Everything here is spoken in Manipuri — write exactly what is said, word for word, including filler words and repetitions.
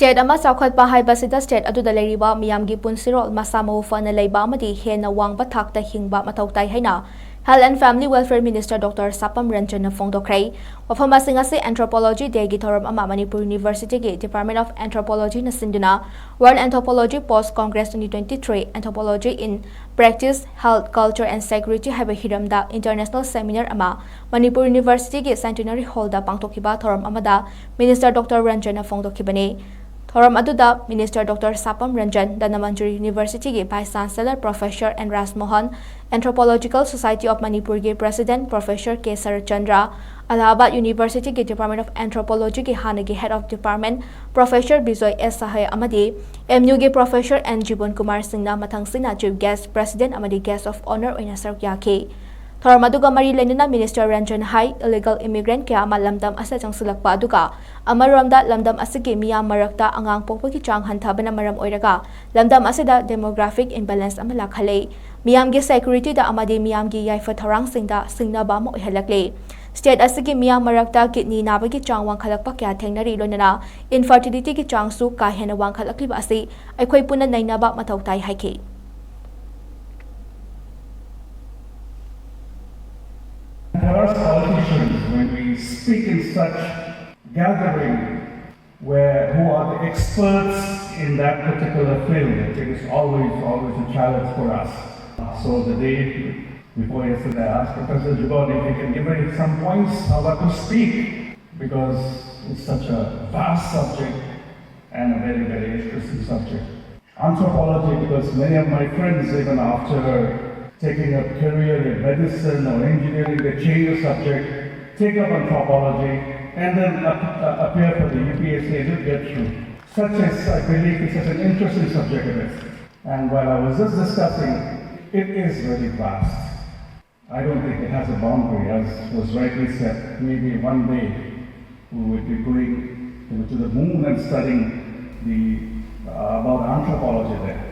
ꯁ꯭ꯇꯦꯠ ꯑꯃ ꯆꯥꯎꯈꯠꯄ ꯍꯥꯏꯕꯁꯤꯗ ꯁ꯭ꯇꯦꯠ ꯑꯗꯨꯗ ꯂꯩꯔꯤꯕ ꯃꯤꯌꯥꯝꯒꯤ ꯄꯨꯟꯁꯤꯔꯣꯜ ꯃꯁꯥ ꯃꯎ ꯐꯅ ꯂꯩꯕ ꯑꯃꯗꯤ ꯍꯦꯟꯅ ꯋꯥꯡꯕ ꯊꯥꯛꯇ ꯍꯤꯡꯕ ꯃꯊꯧ ꯇꯥꯏ ꯍꯥꯏꯅ Health and Family Welfare Minister Doctor ꯁꯥꯄꯝ ꯔꯟꯖꯟꯅ ꯐꯣꯡꯗꯣꯛꯈ꯭ꯔꯦ꯫ ꯋꯥꯐꯝ ꯑꯁꯤꯡ ꯑꯁꯤ Anthropology Dayꯒꯤ ꯊꯧꯔꯝ ꯑꯃ ꯃꯅꯤꯄꯨꯔ Universityꯒꯤ Department of Anthropologyꯅ ꯁꯤꯟꯗꯨꯅ World Anthropology Post Congress twenty twenty-three Anthropology in Practice, Health, Culture and Security ꯍꯥꯏꯕ ꯍꯤꯔꯝꯗ International Seminar ꯑꯃ ꯃꯅꯤꯄꯨꯔ Universityꯒꯤ Centenary Hallꯗ ꯄꯥꯡꯊꯣꯛꯈꯤꯕ ꯊꯧꯔꯝ ꯑꯃꯗ Minister Doctor ꯔꯟꯖꯟꯅ ꯐꯣꯡꯗꯣꯛꯈꯤꯕꯅꯤ꯫ ꯊꯧꯔꯝ ꯑꯗꯨꯗ Minister Doctor ꯁꯥꯄꯝ Ranjan, Dhanamanjuri Universityꯒꯤ Vice Chancellor Professor N ꯔꯥꯖꯃꯣꯍꯟ, Anthropological Society of Manipurꯒꯤ President Professor K Saratchandra, Allahabad Universityꯒꯤ Department of Anthropologyꯒꯤ ꯍꯥꯟꯅꯒꯤ Head of Department Professor Bijoy ꯑꯦꯁ ꯁꯍꯥꯌ ꯑꯃꯗꯤ ꯑꯦꯝ ꯌꯨꯒꯤ Professor ꯑꯦꯟ ꯖꯤꯕꯣꯟ ꯀꯨꯃꯥꯔ ꯁꯤꯡꯅ ꯃꯊꯪꯁꯤꯠꯅ Chief Guest, President ꯑꯃꯗꯤ Guest of Honour ꯑꯣꯏꯅ ꯁꯔꯨꯛ ꯌꯥꯈꯤ꯫ ꯊꯧꯔꯝ ꯑꯗꯨꯒ ꯃꯔꯤ ꯂꯩꯅꯅ Minister ꯔꯟꯖꯟ ꯍꯥꯏ, illegal immigrant ꯀꯌꯥ ꯑꯃ ꯂꯝꯗꯝ ꯑꯁꯤꯗ ꯆꯪꯁꯤꯜꯂꯛꯄ ꯑꯗꯨꯒ ꯑꯃꯔꯣꯝꯗ ꯂꯝꯗꯝ ꯑꯁꯤꯒꯤ ꯃꯤꯌꯥꯝ ꯃꯔꯛꯇ ꯑꯉꯥꯡ ꯄꯣꯛꯄꯒꯤ ꯆꯥꯡ ꯍꯟꯊꯕꯅ ꯃꯔꯝ ꯑꯣꯏꯔꯒ ꯂꯝꯗꯝ ꯑꯁꯤꯗ demographic imbalance ꯑꯃ ꯂꯥꯛꯍꯜꯂꯦ꯫ ꯃꯤꯌꯥꯝꯒꯤ securityꯗ ꯑꯃꯗꯤ ꯃꯤꯌꯥꯝꯒꯤ ꯌꯥꯏꯐ ꯊꯧꯔꯥꯡꯁꯤꯡꯗ ꯁꯤꯡꯅꯕ ꯑꯃ ꯑꯣꯏꯍꯜꯂꯛꯂꯦ꯫ ꯁ꯭ꯇꯦꯠ ꯑꯁꯤꯒꯤ ꯃꯤꯌꯥꯝ ꯃꯔꯛꯇ kidney ꯅꯥꯕꯒꯤ ꯆꯥꯡ ꯋꯥꯡꯈꯠꯂꯛꯄ ꯀꯌꯥ ꯊꯦꯡꯅꯔꯤ, ꯂꯣꯏꯅꯅ infertilityꯒꯤ ꯆꯥꯡꯁꯨ ꯀꯥ ꯍꯦꯟꯅ ꯋꯥꯡꯈꯠꯂꯛꯂꯤꯕ ꯑꯁꯤ ꯑꯩꯈꯣꯏ ꯄꯨꯟꯅ ꯅꯩꯅꯕ ꯃꯊꯧ ꯇꯥꯏ ꯍꯥꯏꯈꯤ꯫ For us politicians, when we speak in such gathering where, who are the experts in that particular field, it is always, always a challenge for us. So the day before yesterday, I asked Professor Jubon if he can give me some points how to speak, because it's such a vast subject and a very, very interesting subject. Anthropology, because many of my friends, even after taking a career in medicine or engineering, they change the subject, take up anthropology, and then ap- uh, appear for the U P S C and did get through. Such is, I believe, it's such an interesting subject it is. And while I was just discussing, it is very vast. I don't think it has a boundary, as was rightly said. Maybe one day we would be going, you know, to the moon and studying the uh, about anthropology there.